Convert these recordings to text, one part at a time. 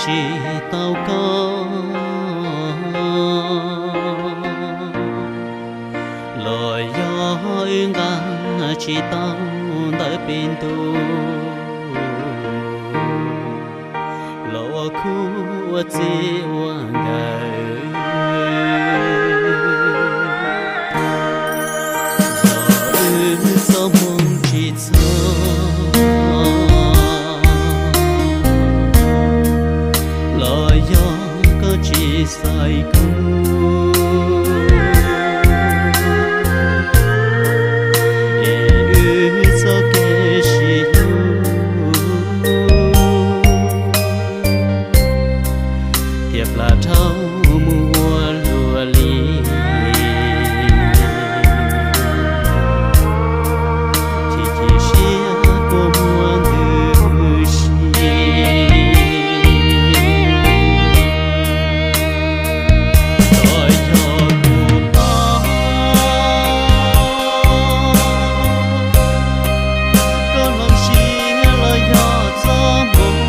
tsis tau koj, los yog wb nqa tsis tau ntawv pem ntuj, los ua khub ua txij ua nkawm, los wb txoj hmoo tsis txog, los yog koj tsis xaiv kuv, es wb txoj kev sib hlub thiaj plam dhau mus ua luaj li. Chim chim siab kua muag ntws si, los yog kuv pom koj hloov siab los yog txoj hmoo,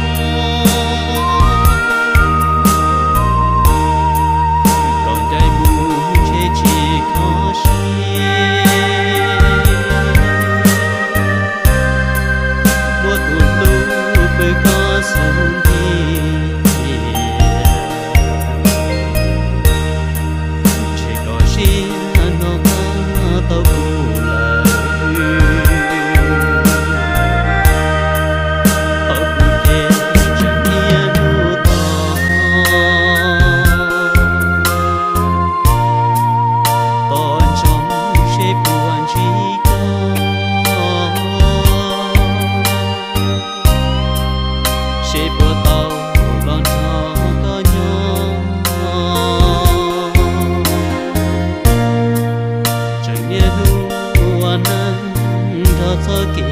kom ncaim mus ntshe tsis kho siab, muab tus hlub pw koj xub ntiag, ntshe koj siab no qab tau kuv lawm. Thaum kuv ces tseem niaj hnub tos, tos ntsoov seb puas ntsib koj, seb puas tau los nrog koj nyob. Tseem niaj hnub ua neej nrog txoj kev